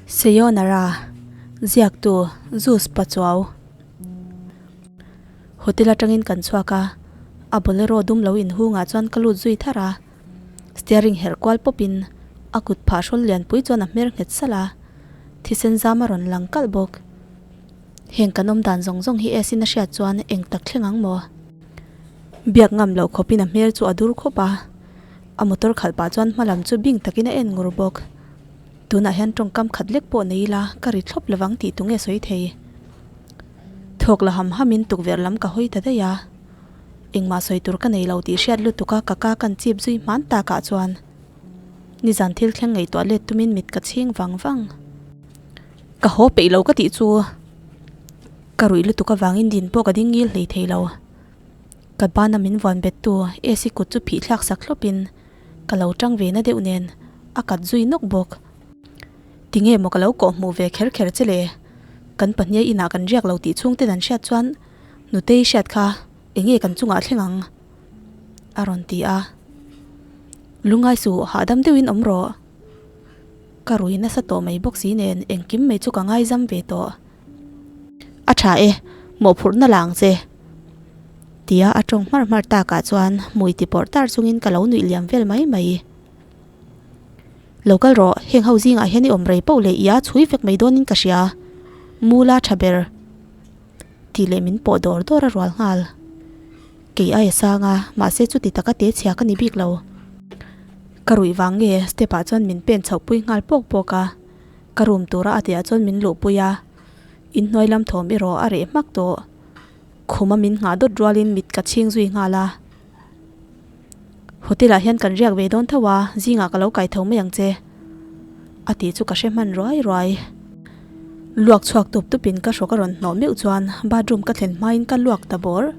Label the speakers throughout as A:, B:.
A: Sayonara, Ziaktu, Zeus Pachuau. Hotel atangin kan chhuak a, a bolero dum lo inhungah chuan ka lut zui thar a. Steering herh kual pawpin a kut phah hrawl lianpui chuan a hmer nghet salh a, thisen zam a rawn lang kalh bawk. Heng kan awm dan zawng zawng hi Esin a hriat chuan eng tak thleng ang maw? Biak ngam loh khawpin a hmel chu a dur khawp a, a motor khalh pah chuan hma lam chu bing takin a en ngur bawk. Tunah hian tawngkam khat lek pawh nei ila ka ri thlawp lovang tih tunge sawi thei. Thawk la ham hamin tukverh lam ka hawi ta daih a, engmah sawi tur ka nei lo tih hriat lutuk a ka ka kan chip zui hman takah chuan nizan thil thleng ngaihtuah let tumin mit ka chhing vang vang. Ka haw peih lo ka tih chu ka ruih lutuk avangin din pawh ka ding ngil hlei thei lo. Ka bana min vuan bet tu AC kut chu phih thlak sak hlawpin ka lo tang ve na deuh nen a kat zui nawk bawk. Tinge maw ka lo kawh hmuh ve kher kher che le? Kan pahnia inah kan riak lo tih chhungten an hriat chuan Nutei hriat kha enge kan chungah thleng ang? a rawn ti a. Lungngai suh hahdam deuhin awm rawh. Ka rui nasa tawh mai bawk si nen engkim mai chu ka ngaizam ve tawh. A tha e, mawhphurhna la ang che. Tia a tawng hmar hmar takah chuan hmui ti pawrh tar chungin ka lo nuih liam vel mai mai. Lo kal rawh, heng ho zingah hian i awm rei poh leh i a chhui vek mai dawnin ka hria. Mula tha ber. Tih leh min pawh dawr dawr a rual nghal. Kei ai a sang a, mahse chuti taka te chhia ka ni bik lo. Ka ruih vang nge step ah chuan min pen chhoh pui nghal pawk pawk a, ka room tura a tihah chuan min luh pui a, inhnuai lam thawm erawh a reh hmak tawh. Khuma min nghah dawt rualin mit ka chhing zui nghal a. Hotel ah hian kan riak ve dawn tho a, zingah ka lo kai tho mai ang che. A tih chu ka hre hman ruai ruai. Luak chhuak tup tupin ka hrawk a rawn hnawh meuh chuan bathroom ka thlen hmain ka luak ta bawr.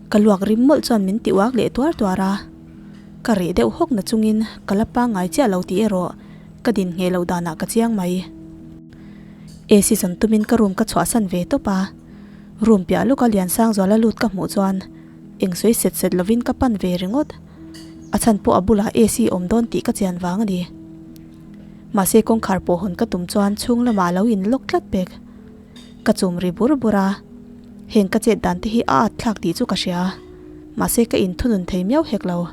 A: Ka luak rim mawlh chuan min ti uak leh tuar tuar a. Ka reh deuh hawk na chungin ka la pangngai chiah lo tih erawh ka din ngheh loh danah ka chiang mai. AC zawn tumin ka room ka chhuahsan ve tawp a. Room piah lawka Liansangzuala lut ka hmuh chuan Eng sawi set set lovin ka pan ve ringawt. A chhan pawh a bulah AC awm dawn tih ka chian vang a ni. Mahse kawngkhar pawh hawn ka tum chuan chhung lamah a lo in lock tlat pek. Ka chum ri bur bur a, heng ka chet dan te hi a at thlak tih chu ka hria. Mahse ka in thunun thei miau hek lo.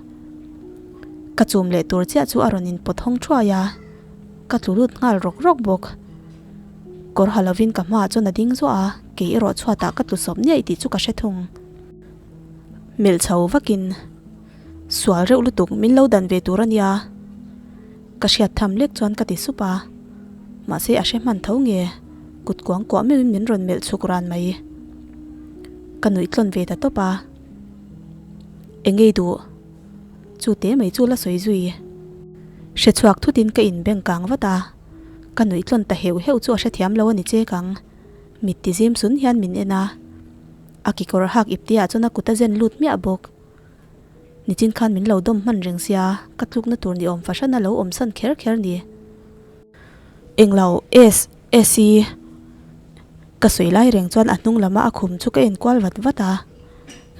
A: Ka chum leh tur chiah chu a rawn in pawt hawng thuai a, ka tlu lut nghal rawk rawk bawk. Kawr ha lovin ka hmaah chuan a ding zuah a, kei erawh chhuatah ka tlu sawp niaih tih chu ka hre thung. Melh chho vakin, Sual reuh lutuk min lo dan ve tur a nia. Ka hriat tham lek chuan ka ti sup a, mahse a hre hman tho nge, kut kuang kuah meuhin min rawn melh chhuk ran mai. Ka nuih tlawn ve ta tawp a, Engei duh? Chu te mai chu la sawi zui. Hre chhuak thutin ka inbeng kang vat a, ka nuih tlawn ta heuh heuh chu a hrethiam lo a ni chek ang. Mit ti zim sun hian min en a, a kekawr hak ipte ah chuan a kut a zen lut hmiah bawk. Nichin khan min lo dawm hman reng sia, ka tlukna tur ni awm fahran a lo awm san kher kher ni. Englo, S, S-i. Ka sawi lai reng chuan a hnung lama a khum chu ka en kual vat vat a,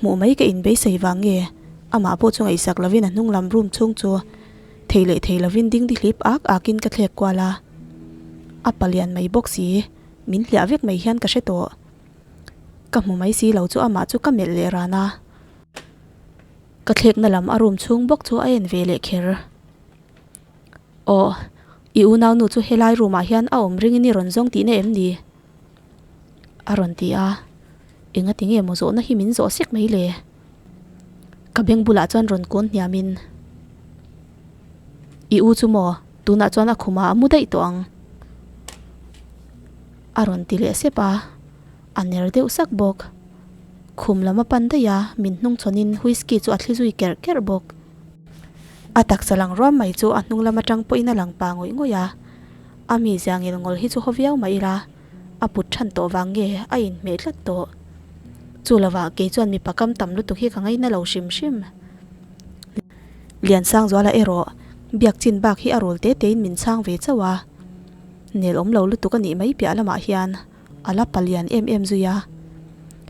A: hmuh mai ka inbeisei vang nge amah pawh chu ngaihsak lovin a hnung lam room chhung chu thei leh thei lovin dingdi hlip ak akin ka thlek kual a, a palian mai bawk si. Min hliah vek mai hian ka hre tawh. Ka hmu mai si lo chu amah chu ka melh leh ran a. Ka thlekna lam a room chhung bawk chu a en ve leh kher. Aw, i unaunu chu helai room ah hian a awm ringin i rawn zawng tihna em ni? A rawn ti a. Engati nge maw zawhna hi min zawh sek mai le? Ka beng bulah chuan rawn kawn hniamin, I u chu maw? Tunah chuan a khumah a mu daih tawh ang. A rawn ti leh sep a, a ner deuh sak bawk. Khum lam a pan daih a, min hnung chhawnin whisky chu a thli zui kerh kerh bawk. A taksa lang ruam mai chu a hnung lam atang pawhin a lang pa ngawih ngawih a. A mizia ngil ngawl hi chu haw viau mah ila, a put than tawh vang nge a inhmeh tlat tawh. Chu lovah kei chuan mipa kam tam lutuk hi ka ngaina lo hrim hrim. Liansangzuala erawh biak chin bak hi a rawl te tein min chhang ve chauh a, nel awm lo lutuk a nih mai piah lamah hian a la palian em em zui a.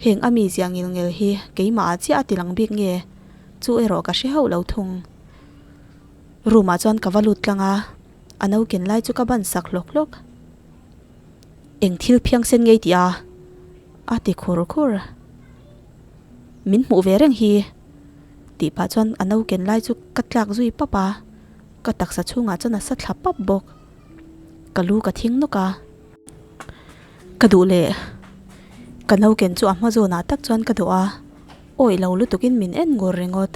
A: Heng a mizia ngil ngel hi keimah ah chiah a ti lang bik nge chu erawh ka hre hauh lo thung. Room ah chuan ka va lut tlang a, a no ken lai chu ka ban sak hlawk hlawk. Eng thil phiangsen ngei tih a? A ti khur khur. Min hmuh ve reng hi tih pah chuan a no ken lai chu ka tlak zui pap a, ka taksa chhungah chuan a sa thla pap bawk. Ka lu ka thing nawk a. Ka duh leh ka no ken chu a hma zawnah tak chuan ka dawh a, awih lo lutukin min en ngur ringawt.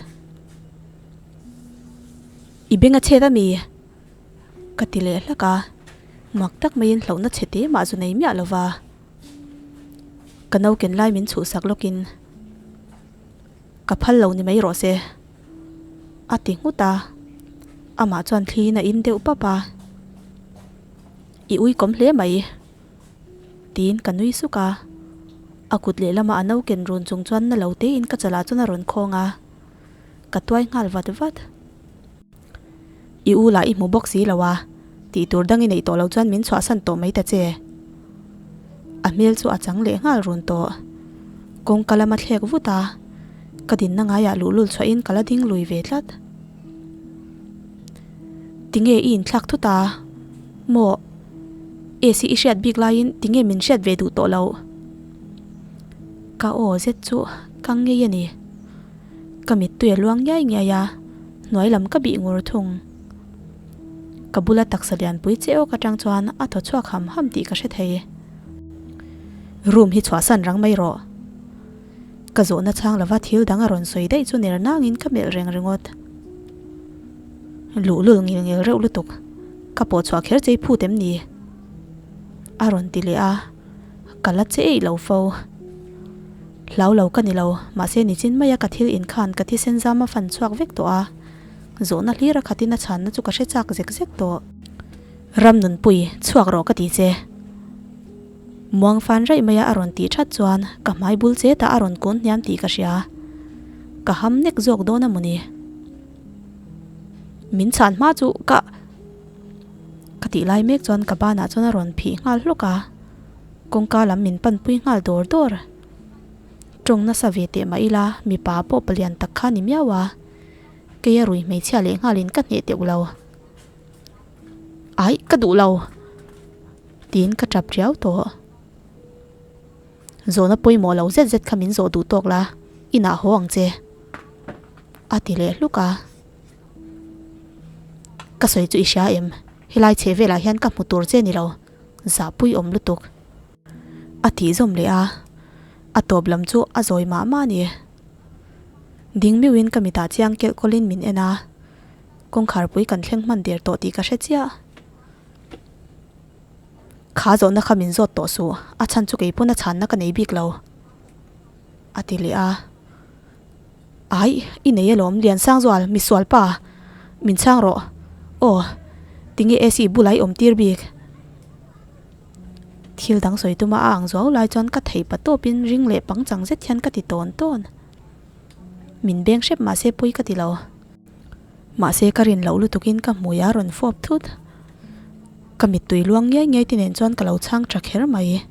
A: I beng a chhet a mi? Ka ti leh hlak a, mak tak maiin hlauhna chhe te mah zu nei miah lo va. Ka no ken lai min chhuhsak lawkin ka phal lo ni mai rawh se a ti nghut a, amah chuan thliin a in deuh pap a, I ui kawm hle mai tiin ka nui suk a, a kut lehlama a no ken run chung chuan na lo tein ka chalah chuan a rawn khawng a, ka tuai nghal vat vat. I u lah i hmu bawk si lo a, tih tur dang i neih tawh loh chuan min chhuahsan tawh mai ta che. A hmel chu a chang leh nghal run tawh. Kawngka lama thlek vut a, ka dinna ngaiah luhlul chhuahin ka la ding lui ve tlat. Tinge i inthlak thut a? Maw? AC i hriat bik laiin tinge min hriat ve duh tawh loh? Ka aw zet chu ka ngei a ni. Ka mittui a luang ngiai ngiai a, hnuai lam ka bih ngur thung. Ka bula taksa lianpui che awk atang chuan a thaw chhuak ham ham tih ka hre thei. Room hi chhuahsan rang mai rawh. Ka zawhna chhang lova thil dang a rawn sawi daih chu ner nangin ka melh reng ringawt. Luhlul ngil ngil reuh lutuk. Ka pawh chhuah kher chei phut em ni? A rawn ti leh a. Ka la che eih lo fo. Hlau lo ka ni lo, mahse nichin maia ka thil inkhan ka thisen zam a fan chhuak vek tawh a, zawhna hlir a khatin a chhanna chu ka hre chak zek zek tawh. Ram nunpui, chhuak rawh ka ti che. Muang fan raih maia a rawn tih that chuan ka hmai bul chetah a rawn kun hniam tih ka hria. Ka ham nek zawk dawn a mawni. Min chhan hma chu ka. Ka tih lai mek chuan ka banah chuan a rawn phih nghal hlawk a, kawngka lam min panpui nghal dawr dawr. Tawng nasa ve teh mah ila mipa pawh palian tak kha ni miau a, kei a rui hmeichhia leh nghalin ka hneh teuh lo. Aih ka duh lo! Tiin ka tap riau tawh. Zawhna pawimawh lo zet zet kha min zawh duh tawk la, inah haw ang che. A ti leh hluk a. Ka sawi chu i hria em? Helai chheh velah hian ka hmu tur che ni lo, zahpui awm lutuk. A tih zawm leh a, a tawp lam chu a zawi mah mah a ni. Ding meuhin ka mitah chiang kelh kawlin min en a, kawngkharpui kan thleng hman der tawh tih ka hre chiah. Kha zawhna kha min zawt tawh suh, a chhan chu kei pawn a chhanna ka nei bik lo, a ti leh a. Aih, i nei alawm Liansangzual, misual pa, min chhang rawh. Aw, tinge AC bulah i awm tir bik? Thil dang sawi tuma a ang zuau lai chuan ka thei pa tawpin ring leh pangchang zet hian ka ti tawn tawn. Min beng hrep mahse pawi ka ti lo. Mahse ka rin loh lutukin ka hmui a rawn fawp thut. Ka mittui luang ngiai ngiai te nen chuan ka lo chhang tha kher mai.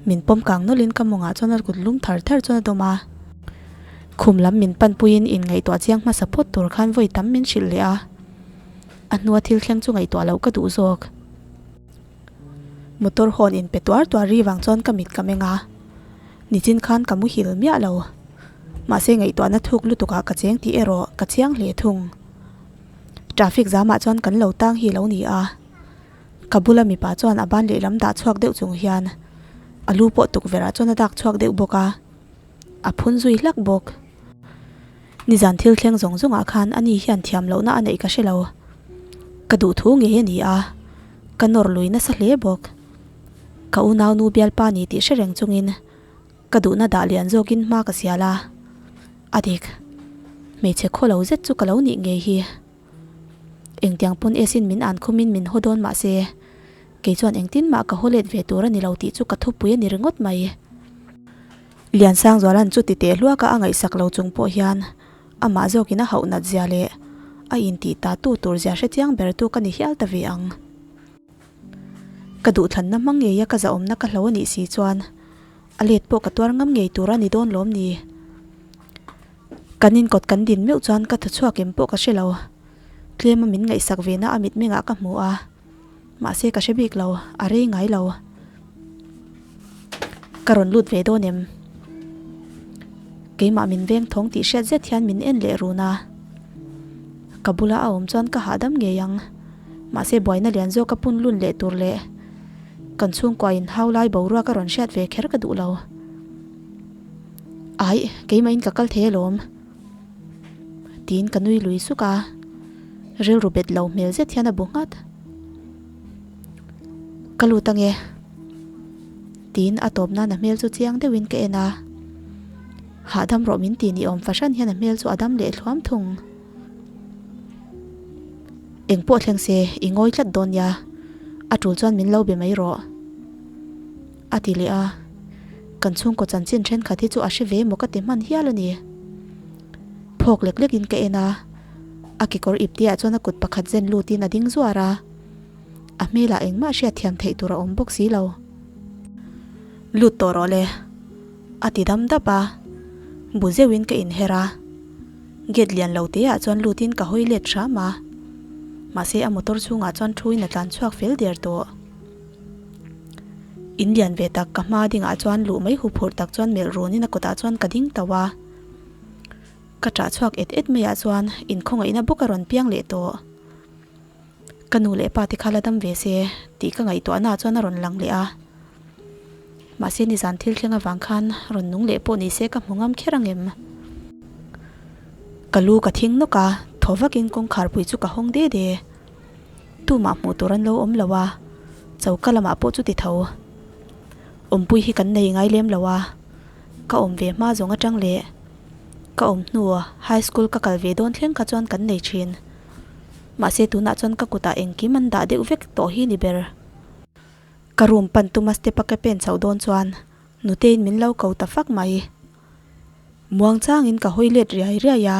A: Min pawm kang nawlhin ka mawngah chuan a kut lum thar thar chuan a dawm a. Khum lam min panpuiin inngaihtuah chiang hmasa phawt tur khan vawi tam min hrilh leh a. A hnua thil thleng chu ngaihtuah loh ka duh zawk. Motor hawn inpe tuar tuar ri vang chuan ka mit ka meng a. Nichin khan ka muhil miah lo. Mahse ngaihtuahna thuk lutukah ka cheng tih erawh ka chiang hle thung. Traffic zamah chuan kan lo tang hi lo ni a. Ka bula mipa chuan a ban lehlam dah chhuak deuh chung hian a lu pawh tukverh ah chuan a dak chhuak deuh bawk a, a phun zui hlak bawk. Nizan thil thleng zawng zawng ah khan ani hian thiam lohna a neih ka hre lo. Ka duh thu ngei a ni a, ka nawr lui nasa hle bawk. Ka unau nu bialpa ni tih hre reng chungin ka duhna dah lian zawkin hma ka sial a, a dik. Hmeichhe khaw lo zet chu ka lo nih ngei hi. Engtiang pawn esin min an khumin min haw dawn mahse, kei chuan engtin mah ka haw let ve tur a ni lo tih chu ka thupui a ni ringawt mai. Liansangzuala'n chuti teh hluaka a ngaihsak lo chung pawh hian amah zawkin a hauh nat zia leh a intih ta tu tur zia hrechiang ber tu ka ni hial ta ve ang. Ka duhthlanna hmang ngeia ka zahawmna ka hlo a nih si chuan a let pawh ka tuar ngam ngei tur a ni dawn lawm ni. Kan inkawt kan din meuh chuan ka thaw chhuak em pawh ka hre lo. Tlema min ngaihsak ve na a mitmengah ka hmu a. Mahse ka hre bik lo, a rei ngai lo. Ka rawn lut ve dawn em? Keimah min veng thawng tih hriat zet hian min en leh run a. Ka bula a awm chuan ka hahdam ngei ang. Mahse buaina lian zawk a pun lun leh tur leh kan chhungkua in hau lai boruak a rawn hriat ve kher ka duh lo. Aih, keimah in ka kal thei alawm. Tiin ka nui lui suk a. Rilru bet lo hmel zet hian a bu nghat. Ka lut ange. Tiin a tawp nan a hmel chu chiang deuhin ka en a. Hahdam rawh min ti ni awm fahran hian a hmel chu a dam leh thluam thung. Eng pawh thleng se i ngawi tlat dawn nia, a tul chuan min lo be mai rawh. A ti leh a, kan chhungkaw chanchin thenkhat hi chu a hre ve maw ka ti hman hial a ni. Phawk lek lekin ka en a, a kekawr ipteah chuan a kut pakhat zen lutin a ding zuar a. A hmelah engmah hriat thiam theih tur a awm bawk si lo. Lut tawh rawh le, a ti dam dap a. Bu zeuhin ka inher a. Gate lian lo te ah chuan lutin ka hawi let hram a. Mahse a motor chhungah chuan thuin a tlan chhuak fel der tawh. In lian ve tak ka hma dingah chuan luh mai huphurh tak chuan melh runin a kawtah chuan ka ding tauh a. Ka ṭah chhuak et et maiah chuan inkhawngaihna bawk a rawn piang leh tawh. Ka nu leh pa te kha la dam ve se tih ka ngaihtuahna ah chuan a rawn lang leh a. Mahse nizan thil thleng avang khan rawn nung leh pawh ni se ka hmu ngam kher ang em? Ka lu ka thing nawk a, thaw vakin kawngkhar pui chu ka hawng de de. Tumah hmuh tur an lo awm lo a, choka lamah pawh chu ti tho. Awmpui hi kan nei ngai lem lo a, ka awm ve hma zawng atang leh ka awm hnu high school ka kal ve dawn thleng kha chuan kan nei thin. Mahse tunah chuan ka kutah engkim an dah deuh vek tawh hi ni ber. Ka room pan tuma step a ka pen chhoh dawn chuan Nuteiin min lo ko ta fak mai. Muang changin ka hawi let riai riai a.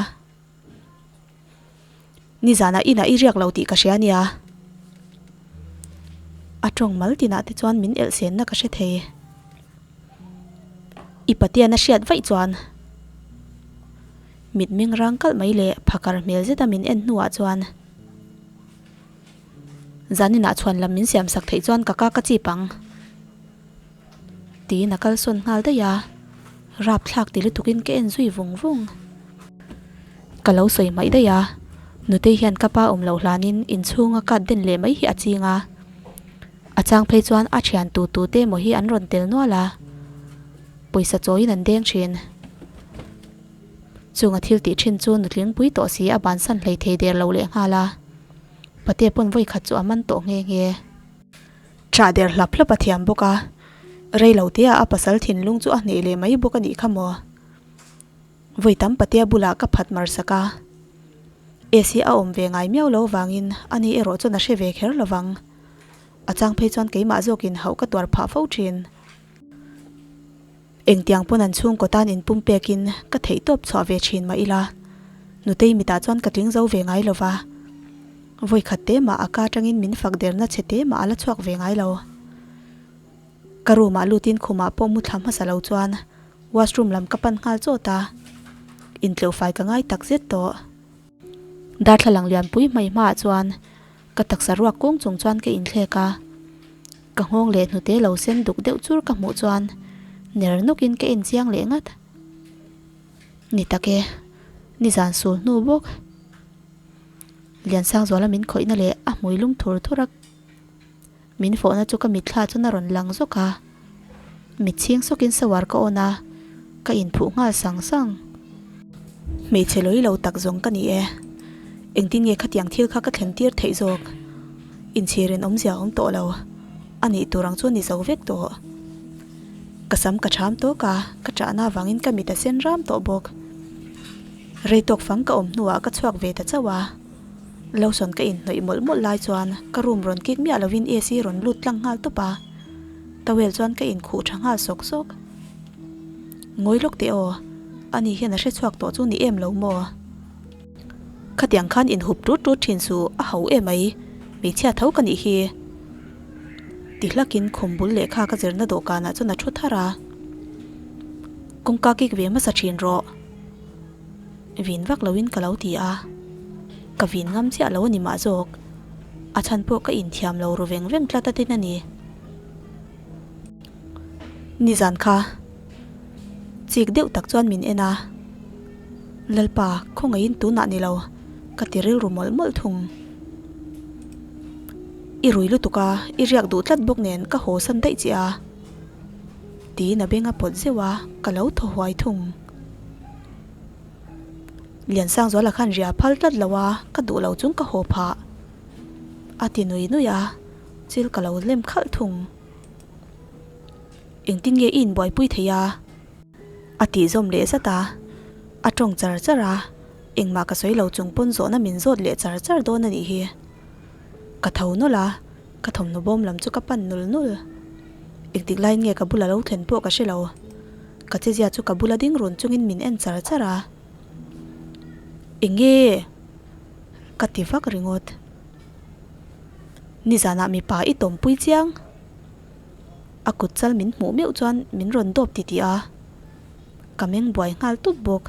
A: Nizanah inah i riak lo tih ka hria nia. A tawng mal tinah te chuan min elh senna ka hre thei. I Patian a hriat vaih chuan. Mitmeng rang kalh mai leh phakar hmel zeta min en hnuah chuan Zaninah chhuan lam min siam sak theih chuan ka ka ka chip ang tiin a kalsawn nghal daih a, rapthlak ti lutukin ka en zui vung vung. Ka lo sawi hmaih daih a, Nutei hian ka pa awm loh hlanin inchhunga kat den leh mai hi a ching a, a chang phei chuan a thian tu tu te emaw hi an rawn tel nual a, pawisa chawiin an deng thin. Chung a thil tih thin chu nutling pui tawh si a bansan hlei thei der lo leh nghal a, Pate pawn vawi khat chu a man tawh nghe nghe. Ṭah der hlap hlap a thiam bawk a, rei lo te ah a pasal thinlung chu a hneh leh mai bawk a nih kha maw. Vawi tam Patea bulah ka phat mar sak a, AC a awm ve ngai miau lo vangin ani erawh chuan a hre ve kher lovang. A chang phei chuan keimah zawkin hauh ka tuar phah fo thin. Engtiang pawn an chhungkaw tan inpum pekin ka theihtawp chhuah ve thin mah ila, Nutei mitah chuan ka tling zo ve ngai lo va. Vawikhat te mah a ka atangin min fak derna chhe te mah a la chhuak ve ngai lo. Ka room ah lutin khumah pawh mu thla hmasa lo chuan washroom lam ka pan nghal chawt a, intleuhfai ka ngai tak zet tawh. Darthlalang lianpui hmai hmaah chuan ka taksa ruak kung chung chuan ka inthlek a, ka nghawng leh hnute lo sen duk deuh chur ka hmuh chuan ner nawkin ka en chiang leh ngat. Ni tak e, nizan sul hnu bawk. Liansangzuala min khawihna leh a hmui lum thur thur a. Min fawhna chu ka mitthla chuan a rawn lang zawk a, mit chhing sawkin shower ka on a, ka inphuh nghal sang sang. Hmeichhe lawi lo tak zawng ka ni e, engtin nge khatiang thil kha ka thlen tir theih zawk? Inchhir in awmzia a awm tawh lo, a nih tur ang chu ni zo vek tawh. Ka sam ka cham tawk a, ka ṭahna avangin ka mit a sen ram tawh bawk. Rei tawk fang ka awm hnuah ka chhuak ve ta chauh a. Lotion ka inhnawih mawlh mawlh lai chuan ka room rawn kik miah lovin AC rawn lut tlang nghal tawp a, towel chuan ka inkhuh tha nghal sawk sawk. Ngawi lawk teh aw, ani hian a hre chhuak tawh chu ni em lo maw? Khatiang khan inhup tut tut thin suh a ho em ai, hmeichhia tho ka nih hi. Ti hlakin khum bul lehkha ka zirna dawhkanah chuan a thu thar a, Kawngka kik ve hmasa thin rawh. Vin vak loin ka lo ti a, ka vin ngam chiah lo a ni mah zawk. A chhan pawh ka inthiam lo ru veng veng tlat a tin a ni. Nizan kha chik deuh tak chuan min en a, Lalpa khawngaihin tunah ni lo ka ti rilru mawlh mawlh thung. I rui lutuk a, i riak duh tlat bawk nen ka haw san daih che a tiin a beng a pawt zeuh a, ka lo thaw huai thung. Liansangzuala khan ria phal tlat lo a, ka duh lo chung ka haw phah a ti nui nui a, chil ka lo lem khalh thung. Engtin nge i inbuaipui thei a? A tih zawm leh zat a, a tawng char char a, engmah ka sawi lo chung pawn zawhna min zawt leh char char dawn a nih hi. Ka tho nawlh a, ka thawmhnaw bawm lam chu ka pan nul nul. Engtik laiin nge ka bula lo thlen pawh ka hre lo. Ka chezia chu ka bula ding run chungin min en char char a. Enge? Ka ti vak ringawt. Nizanah mipa i tawmpui chiang. A kut chal min hmuh meuh chuan min rawn dawp titih a, ka meng buai nghal tup bawk.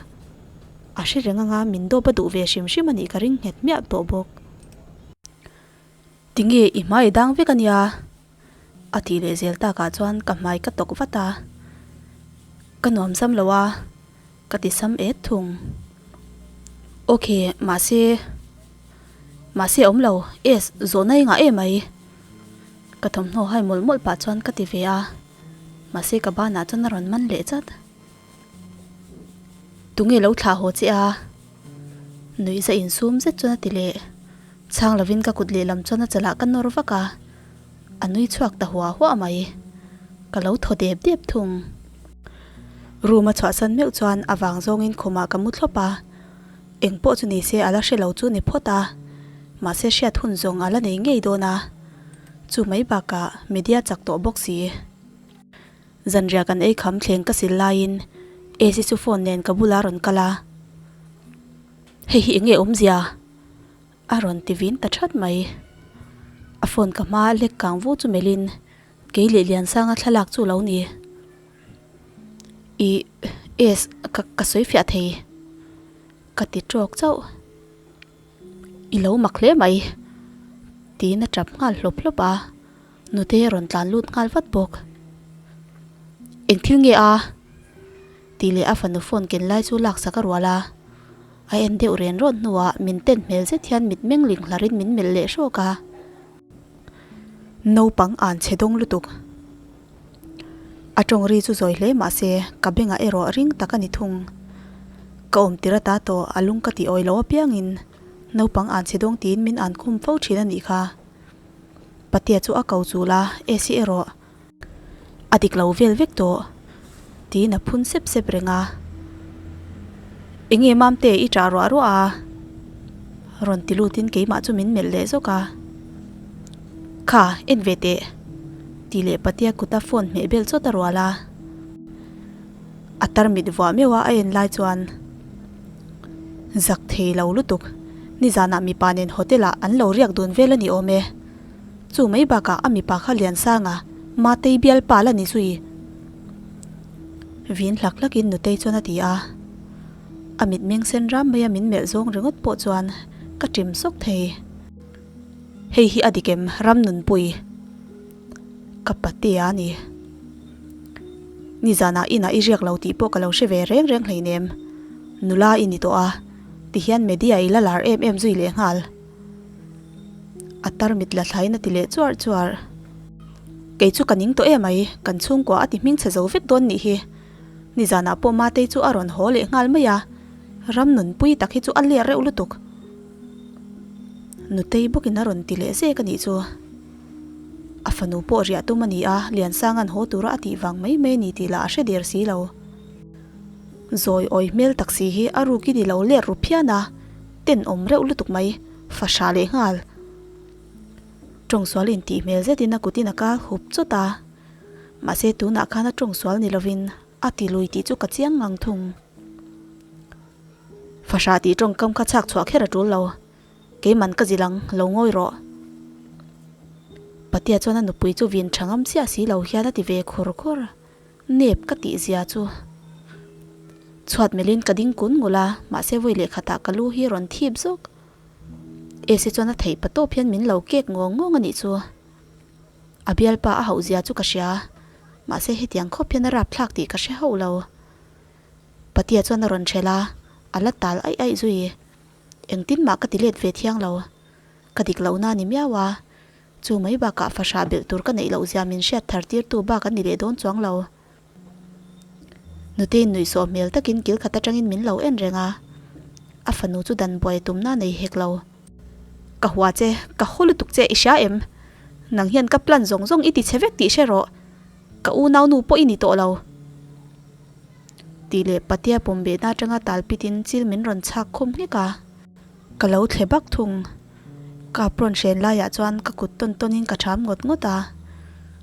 A: A hre reng anga min dawp a duh ve hrim hrim a nih ka ring nghet miah tawh bawk. Tinge i hmai dang vek a nia? A tih leh zel takah chuan ka hmai ka tawk vat a, ka nuam zam lo a. Ka ti sam et thung. Ok, mahse, mahse awm lo, es, zawhna i ngah em ai? Ka thawmhnaw hai mawlh mawlh pah chuan ka ti ve a, mahse ka banah chuan a rawn man leh chat. Tunge lo thlah haw che a? Nuihza insum zet chuan a ti leh. Chhang lovin ka kut lehlam chuan a chalah ka nawr vak a. A nui chhuak ta huah huah mai. Ka lo thaw dep dep thung. Room a chhuahsan meuh chuan a vang zawngin khumah ka mu thlawp a. Eng pawh chu ni se a la hre lo chu ni phawt a. Mahse hriat hun zawng a la nei ngei dawn a. Chu mai bakah media chak tawh bawk si. Zanriah kan ei kham thleng ka sil laiin AC chu phone nen ka bulah a rawn kal a. Hei hi eng nge awmzia? A rawn ti vin ta that mai. A phone ka hma lek kang vu chu melhin kei leh Liansanga thlalak chu lo ni. Ih es ka ka sawi fiah thei ka ti tawk chauh. I lo mak hle mai tiin a tap nghal hlawp hlawp a, nute a rawn tlan lut nghal vat bawk. Eng thil nge a? Tih leh a fanu phone ken lai chu laksak a rual a. A en deuh ren rawt hnuah min ten hmel zet hian mit meng ling hlarin min melh leh hrawk a. Naupang an chhe dawng lutuk. A tawng ri chu zawi hle mah se ka bengah erawh ring tak a ni thung. Ka awm tir ata tawh a lung ka tih awi lo apiangin naupang an chhe dawng tiin min an khum fo thin a nih kha. Patea chu a ko chul a, Esi erawh. A dik lo vel vek tawh tiin a phun sep sep reng a. Enge Mamte i ṭah ruah ruah a? Rawn ti lutin keimah chu min melh leh zawk a. Kha, en ve teh tih leh Patea kuta phone hmeh bel chawt a rual a. A tarmit vuah meuh a a en lai chuan zak thei lo lutuk. Nizanah mipa nen hotel ah an lo riak dun vel a ni awm e. Chu mai bakah a mipa kha Liansanga Matei bialpa la ni zui. Vin hlak hlakin Nutei chuan a ti a. A mitmeng sen ram maia min melh zawng ringawt pawh chuan ka ṭim sawk thei. Hei hi a dik em Ramnunpui? Ka patea a ni. Nizanah inah i riak lo tih pawh ka lo hre ve reng reng hleinem. Nula i ni tawh a, tihian media i la lar em em zui lehnghal. A tarmit la thlain a ti leh chuar chuar. Kei chu ka ning tawh em mai, kan chhungkua a ti hming chhe zo vek dawn nih hi. Nizanah pawh Matei chu a rawn haw leh nghal mai a, ram nunpui tak hi chu a ler reuh lutuk. Nutei bawkin a rawn ti leh zek a nih chu. A fanu pawh riah tum a ni a, Liansanga'n haw tura a tih vang mai mai a ni tih lah a hre der si lo. Zawi awi hmel tak si hi a rukin i lo ler ru phian a, tenawm reuh lutuk mai. Fahrah leh nghal. Tawngsual intih hmel zetin a kutin a kal hup chawt a. Mahse tunah khan a tawngsual ni lovin a ti lui tih chu ka chiang ngang thung. Fahrah tih tawngkam kha chhak chhuah kher a tul lo. Keiman ka zil ang, lo ngawi rawh. Patea chuan a nupui chu vin tha ngam chiah si lo hian a ti ve khur khur. Nep ka tih zia chu chhuat melhin ka ding kun ngul a, mahse vawi leh khatah ka lu hi rawn thip zawk. Esi chuan a theih pa tawp hian min lo kek ngawng ngawng a nih chu. A bialpa a hauh zia chu ka hria. Mahse hetiang khawp hian a rapthlak tih ka hre hauh lo. Patea chuan a rawn hrelh a, a la tal aih aih zui. Engtin mah ka ti let ve thiang lo. Ka dik lohna a ni miau a, chu mai bakah fahrah belh tur ka neih loh zia min hriat thar tirtu bak an ni leh dawn chuang lo. Nuteiin nuihsawh hmel takin kil khat atangin min lo en reng a, a fanu chu dan buai tumna a nei hek lo. Ka hua che, ka haw lutuk che i hria em? Nang hian ka plan zawng zawng i ti chhe vek tih hre rawh, ka unau nu pawh i ni tawh lo. Tih leh Patea pawm behna atanga tal pitin chil min rawn chhak khum nghek a. Ka lo thle bak thung. Ka apron hren laiah chuan ka kut tawn tawnin ka ṭham ngawt ngawt a.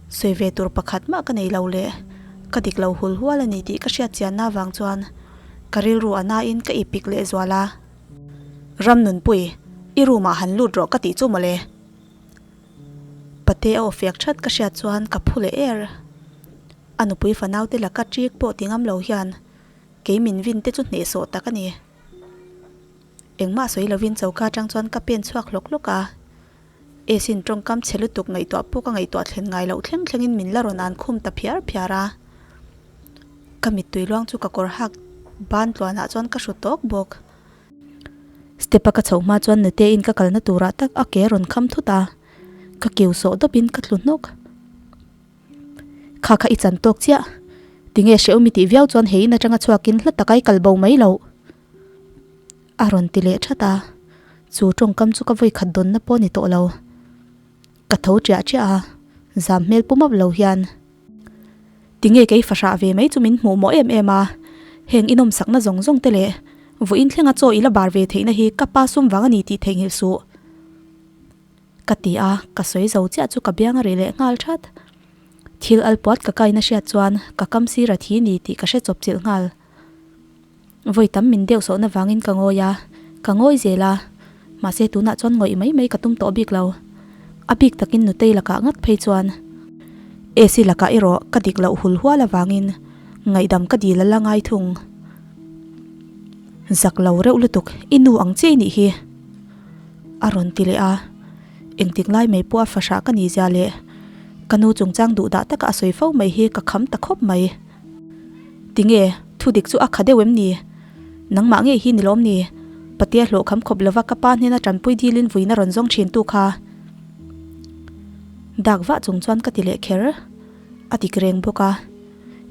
A: Sawi ve tur pakhat mah ka nei lo le. Ka dik lo hul hual a ni tih ka hriat chianna avang chuan ka rilru a nain ka ipik leh zual a. Ram nunpui, i room ah han lut rawh ka tih chu mawle. Pate a aw fiak that ka hriat chuan ka phu leh er. A nupui fanaute laka ṭik pawh ti ngam lo hian kei min vin te chu hnehsawh tak a ni. Engmah sawi lovin choka atang chuan ka pen chhuak hlawk hlawk a, Esin tawngkam chhe lutuk ngaihtuah pawh ka ngaihtuah thlen ngai loh thleng thlengin min la rawn an khum ta phiar phiar a. Ka mittui luang chu ka kawr hak ban tluanah chuan ka hru tawk bawk. Step a ka chhoh hma chuan Nute-in ka kalna turah tak a ke a rawn kham thut a, ka kiu sawh dawpin ka tlu hnawk. Kha kha i chan tawk chiah. Tinge hrehawm i tih viau chuan he in atanga chhuakin hla taka i kal bo mai loh. A rawn ti leh that a, chu tawngkam chu ka vawi khat dawnna pawh a ni tawh lo. Ka tho ṭiah ṭiah a, zam hmel pu map lo hian. Tinge kei fahrah ve mai chu min hmuh mawh em em a, heng inawmsakna zawng zawng te leh vawiin thlenga chaw i la bar ve theihna hi ka pa sum vang a ni tih theihnghilh suh. Ka ti a, ka sawi zo chiah chu ka biang a rih leh nghal that. Thil alpuat ka kaina hriat chuan ka kam sir a thi ni tih ka hre chawp chilh nghal. Vawi tam min deuh sawhna vangin ka ngawi a, ka ngawi zel a, mahse tunah chuan ngawih mai mai ka tum tawh bik lo. A bik takin Nutei lakah ngat phei chuan AC lakah erawh ka dik loh hul hual avangin ngaihdam ka dil a la ngai thung. Zak lo reuh lutuk i nu ang chiai nih hi a rawn ti leh a, engtik lai mai pawh a fahrah ka ni zia leh ka nu chungchang duhdah taka a sawi fo mai hi ka kham ta khawp mai. Tinge, thu dik chu a kha deuh em ni? Nangmah ngei hi ni lawm ni? Patea hlawh kham khawp lova ka pa hnena tanpui dilin vuina rawn zawng thin tu kha. Dak vah chung chuan ka ti leh kher. A dik reng bawk a.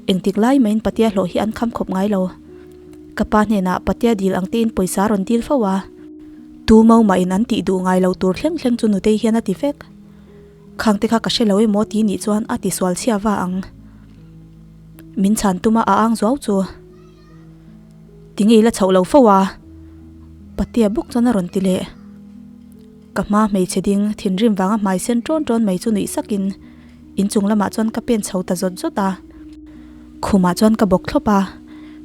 A: Engtik lai mahin Patea hlawh hi an kham khawp ngai lo. Ka pa hnenah Patea dil ang tein pawisa rawn dil fo a. Tu mau mahin an tih duh ngai lo tur thleng thleng chu nutei hian a ti vek. Khang te kha ka hre lo emaw ti nih chuan a ti sual chhia va ang. Min chhan tum a a ang zuau chu. Tinge i la chhoh lo fo a? Patea bawk chuan a rawn ti leh. Ka hma hmeichhe ding thinrim vanga hmai sen ṭawn ṭawn mai chu nuih sakin inchung lamah chuan ka pen chho ta zawt zawt a. Khumah chuan ka bawk thlawp a,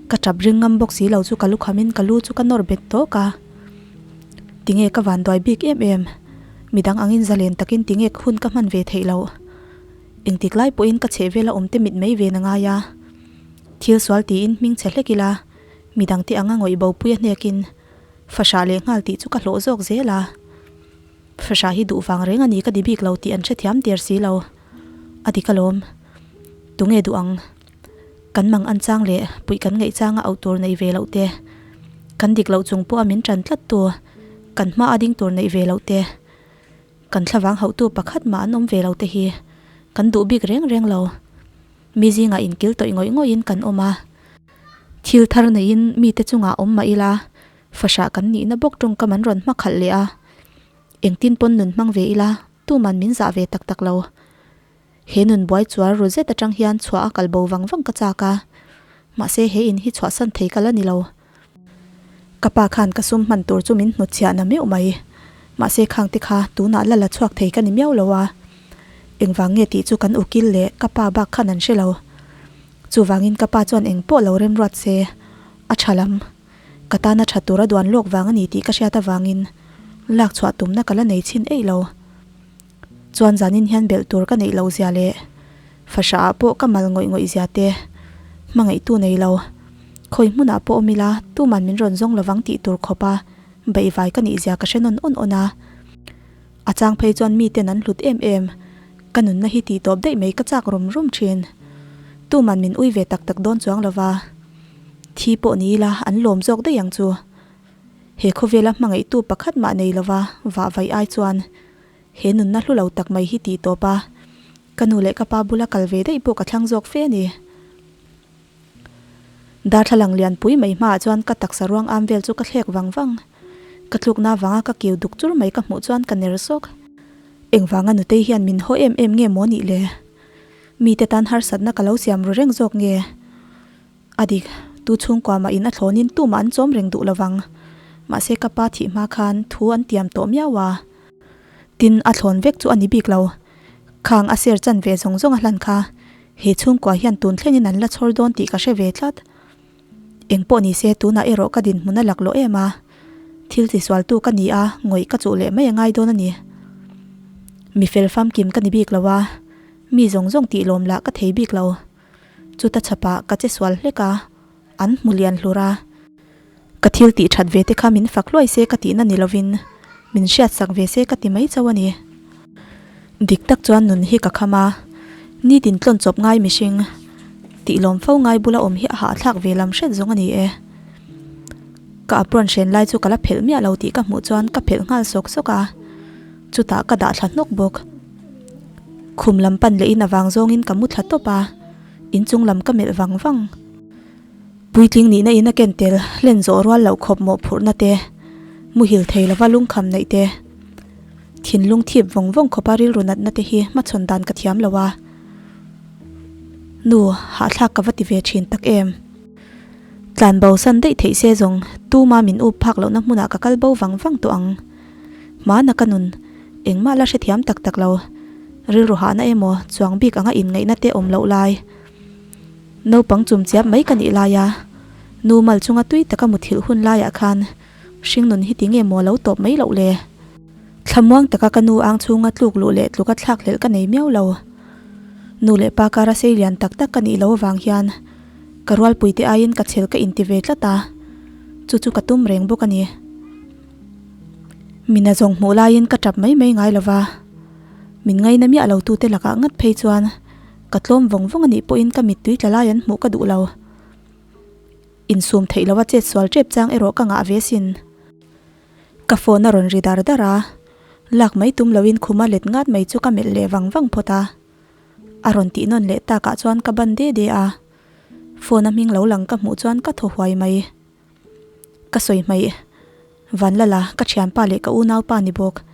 A: ka ṭap ring ngam bawk si lo chu ka lukhamin ka lu chu ka nawr bet tawk a. Tinge ka vanduai bik em em? Midang angin zalen takin tinge hun ka hman ve theih loh? Engtik lai pawhin ka chheh vela awmte mit mai ve na ngai a. Thil sual tiin hming chhe hlek ila, midangte anga ngawih bopui a hnekin fahrah leh nghal tih chu ka hlawh zawk zel a. Fahrah hi duh vang reng a ni ka di bik lo tih an hrethiam der si lo. A dik alawm. Tunge duh ang? Kan mang an chang leh puih kan ngaih changa auh tur neih ve loh te, kan dik loh chung pawha min tan tlat tu, kan hma a ding tur neih ve loh te, kan thlavang hauhtu pakhat mah an awm ve lo te hi kan duh bik reng reng lo. Mi zingah inkil tawih ngawih ngawihin kan awm a, thil thar neiin mite chungah awm mah ila fahrah kan nihna bawk tawngkam an rawn hma khalh leh a, engtin pawn nun hmang ve ila tuman min zah ve tak tak lo. He nun buai chuar ru zet atang hian chhuah a kal bo vang vang ka chak a, mahse he in hi chhuahsan thei ka la ni lo. Ka pa khan ka sum hman tur chu min hnutchhiah na meuh mai, mahse khang te kha tunah la la chhuak thei ka ni miau lo a. Engvang nge tih chu kan ukil leh ka pa bak khan an hre lo. Chuvangin ka pa chuan eng pawh lo remruat se, a tha lam. Ka tana tha tur a duan lawk vang a ni tih ka hriat avangin lak chhuah tumna ka la nei chhin eih lo. Chuan zanin hian belh tur ka neih loh zia leh fahrah ah pawh ka mal ngawih ngawih zia te hmangaihtu nei lo. Khawi hmunah pawh awm ila tuman min rawn zawng lovang tih tur khawp a beihvai ka nih zia ka hre nawn awn awn a. A chang phei chuan miten an hlut em em, ka nunna hi tih tawp daih mai ka chak rum rum thin. Tuman min ui ve tak tak dawn chuang lova, thi pawh ni ila an lawm zawk daih ang chu. He khawvela hmangaihtu pakhat mah nei lova vah vaih ai chuan he nunna hlu lo tak mai hi tih tawp a, ka nu leh ka pa bula kal ve daih pawh ka thlang zawk fe a ni. Darthlalang lianpui mai hmaah chuan ka taksa ruang am vel chu ka thlek vang vang. Ka tlukna avanga ka kiu duk chur mai ka hmuh chuan ka ner sawk. Engvanga nutei hian min haw em em nge maw nih le? Mite tan harsatna ka lo siam ru reng zawk nge? A dik, tu chhungkua mah in a thlawnin tumah an chawm reng duh lovang. Mahse ka pa thih hma khan thu an tiam tawh miau a. Tin, a thlawn vek chu a ni bik lo. Khang a ser chan ve zawng zawng a hlan kha. He chhungkua hian tun thlengin an la chhawr dawn tih ka hre ve tlat. Eng pawh ni se tunah erawh ka dinhmun a lak lawh em a. Thil tisualtu ka ni a, ngawih ka chuh leh mai a ngai dawn a ni. Mi fel famkim ka ni bik lo a, mi zawng zawng tih lawm lah ka thei bik lo. Chuta chhapah ka che sual hlek a, an hmu lian hlur a. Ka thil tih that ve te kha min fak hluai se ka tihna ni lovin min hriat sak ve se ka ti mai chauh a ni. Dik tak chuan nun hi ka kham a, nitin tlawn chawp ngai mihring tih lawm fo ngai bula awm hi a hahthlak ve lam hret zawng a ni e. Ka apron hren lai chu ka la phelh miah lo tih ka hmuh chuan ka phelh nghal sawk sawk a, chutah ka dah thla hnawk bawk. Khum lam pan lehin avang zawngin ka mu thla tawp a, inchung lam ka melh vang vang. Puitling nihna in a ken tel hlen zawh rual loh khawp mawhphurhna te, muhil thei lova lungkham neih te, thinlung thip vawng vawng khawpa rilru natna te hi hmachhawn dan ka thiam lo a. Nu, hahthlak ka va ti ve thin tak em? Tlan bo san daih theih se zawng tuma min up phak lohna hmunah ka kal bo vang vang tawh ang. Hmana ka nun, engmah la hrethiam tak tak lo, rilru hahna emaw chuang bik anga inngaihna te awm loh lai. Naupang chum chiap mai ka nih laia nu mal chunga tui taka muthilh hun laiah khan hringnun hi tinge maw lo tawp mai loh le? Thlamuang taka ka nu ang chhunga tluk luh leh tluka thlak hlelh ka nei miau lo. Nu leh pa kara sei lian tak tak ka nih loh avang hian ka rualpuite aiin ka chhel ka inti ve tlat a, chu chu ka tum reng bawk a ni. Mina zawng hmuh laiin ka tap mai mai ngai lova, min ngaina miah lo tute lakah ngat phei chuan Ka tlawm vawng vawng a nih pawhin ka mittui tla lai an hmuh ka duh lo. Insum theih lova chet sual tep chang erawh ka ngah ve sin. Ka phone a rawn ri dar dar a, lak mai tum loin khuma let ngat mai chu ka melh leh vang vang phawt a. A rawn tih nawn leh takah chuan ka ban de de a, phone a hming lo lang ka hmuh chuan ka thaw huai mai. Ka sawi hmaih. Vanlala, ka thianpa leh ka unaupa ni bawk.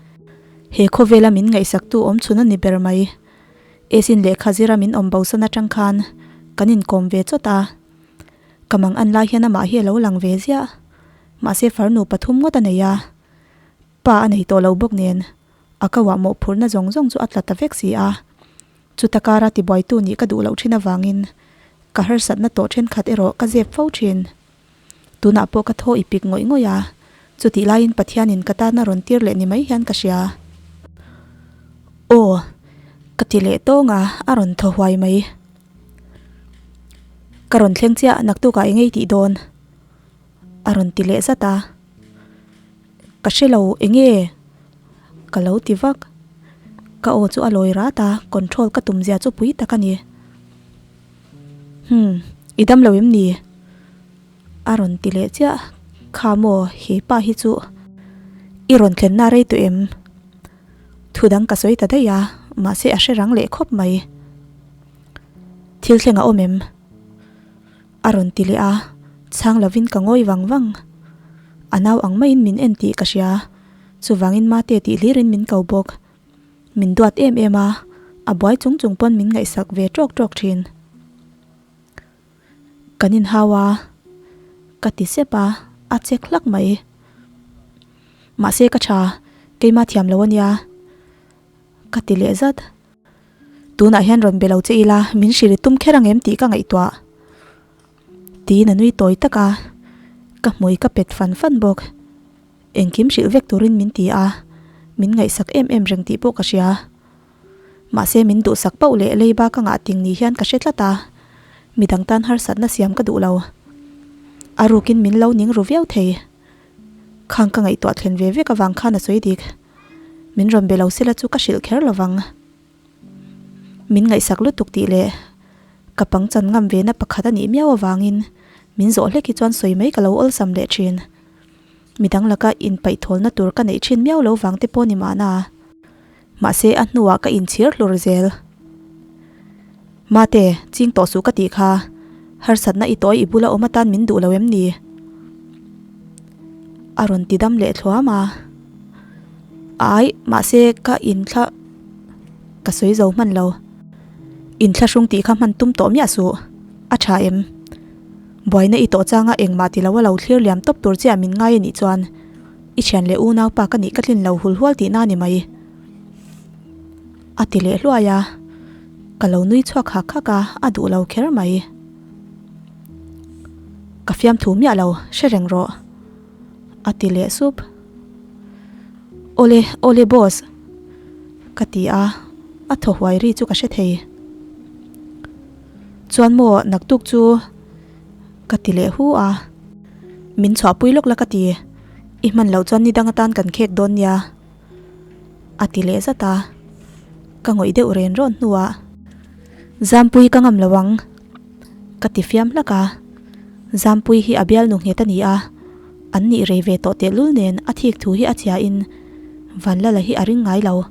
A: He khawvela min ngaihsaktu awm chhun a ni ber mai. Esin lehkha zira min awm bosan atang khan kan inkawm ve chawt a. Ka mang an lai hian amah hi a lo lang ve ziah. Mahse farnu pathum ngawt a nei a. Pa a nei tawh lo bawk nen a kauah mawhphurhna zawng zawng chu a tla ta vek si a. Chuta kara tibuaitu nih ka duh loh thin avangin ka harsatna tawh thenkhat erawh ka zep fo thin. Tunah pawh ka thaw i pik ngawih ngawih a, chutih laiin Pathianin ka tana rawn tir leh ni mai hian ka hria. Aw, ka ti leh tawng a, a rawn thaw huai mai. Ka rawn thleng chiah, naktukah eng ei tih dawn? A rawn ti leh zat a. Ka hre lo, eng nge? Ka lo ti vak. Ka aw chu a lawi rat a, control ka tum zia chu pui tak a ni. Umm, i dam lo em ni? A rawn ti leh chiah. Kha maw, he pa hi chu i rawn thlenna rei tawh em? Thu dang ka sawi ta daih a, mahse a hre rang leh khawp mai. Thil thleng a awm em? A rawn ti leh a, chhang lovin ka ngawi vang vang. A nau ang maiin min en tih ka hria, chuvangin mate tih hlirin min ko bawk. Min duat em em a, a buai chung chung pawn min ngaihsak ve tawk tawk thin. Kan inhau a, ka ti sep a, a chek hlak mai. Mahse ka tha, keima thiam lo ania, ka ti leh zat. Tunah hian rawn be lo che ila, min hrilh tum kher ang em tih ka ngaihtuah. Tiin a nui tawi tak a, ka hmui ka pet fan fan bawk. Engkim hrilh vek turin min ti a, min ngaihsak em em reng tih pawh ka hria. Mahse min duhsak pauh leh leiba ka ngah ting ni hian ka hre tlat a, midang tan harsatna siam ka duh lo. A rukin min lo ning ru viau thei. Khang ka ngaihtuah thlen ve vek avang khan a sawi dik. Min rawn be lo sela chu ka hrilh kher lovang. Min ngaihsak lutuk tih leh. Ka pangchan ngam ve na pakhat a nih miau avangin min zawh hlek hi chuan sawi mai ka lo awlsam leh thin. Midang laka inpaihthawlna tur ka neih thin miau lo vang te pawh ni mahna. Mahse a hnuah ka inchhir hlur zel. Mate, ching tawh suh ka tih kha. Harsatna i tawi i bula awm atan min duh lo em ni? A rawn ti dam leh thluam a. Ai, mahse ka inthla ka sawi zo hman lo. Inthlahrung tih kha hman tum tawh miah suh. A tha em? Buaina i tawh changa engmah ti lo a lo thlir liam tawp tur chiah min ngai a nih chuan i thian leh unau pa ka nih ka tlin lo hul hual tihna a ni mai. A ti leh hluai a, ka lo nui chhuak hak hak a, a duh lo kher mai. Ka fiamthu miah lo, hre reng rawh. A ti leh sup. Awle, awle boss. Ka ti a, a thaw huai ri chu ka hre thei. Chuan maw naktuk chu ka ti leh hu a. Min chhuahpui lawk la ka ti, i hman loh chuan ni dang atan kan khek dawn nia. A ti leh zat a, ka ngawih deuh ren rawn hnuah Zampui ka ngam lo ang ka ti fiam hlak a, Zampui hi a bialnu nghet a ni a, an nih rei ve tawh tehlul nen a thik thu hi a chiahin Vanlala hi a ring ngai lo,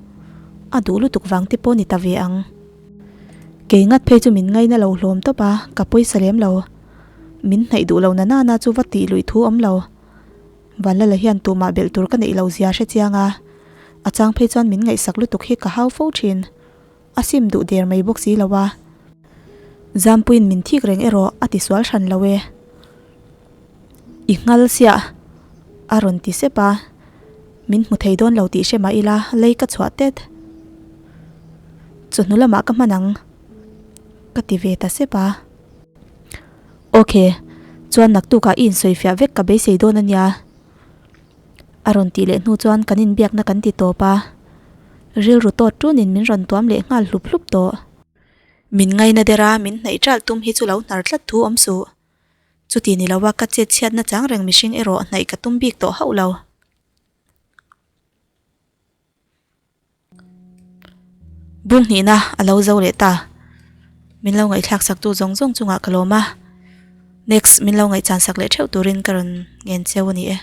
A: a duh lutuk vang te pawh ni ta ve ang. Kei ngat phei chu min ngaina lo hlawm tawp a, ka pawisa lem lo. Min hnaih duh lo na nana chu va tih luih thu awm lo. Vanlala hian tumah belh tur ka neih lo zia hre chiang a, a chang phei chuan min ngaihsak lutuk hi ka hau fo thin. A sim duh der mai bawk si lo a. Zampuiin min thik reng erawh a ti sual hran lo e. I nghal siah a rawn ti sep a, min hmu thei dawn lo tih hre mah ila lei ka chhuah tet. Chawhnu lamah ka hman ang ka ti ve ta sep a. Ok, chuan naktukah i insawifiah vek ka beisei dawn a nia. A rawn tih leh hnu chuan kan inbiakna kan ti tawp a, rilru tawt tunin min rawn tuam leh nghal hlup hlup tawh. Min ngaina der a, min hnaih ṭalh tum hi chu lo hnar tlat thu awm suh. Chuti ni loa ka chet chhiatna chang reng mihring erawh hnaih ka tum bik tawh hauh lo. Bung hnihna a lo zo leh ta. Min lo ngaihthlak sak tu zawng zawng chungah ka lawm a. Next min lo ngaihchan sak leh theuh turin ka rawn ngen cheu a ni e.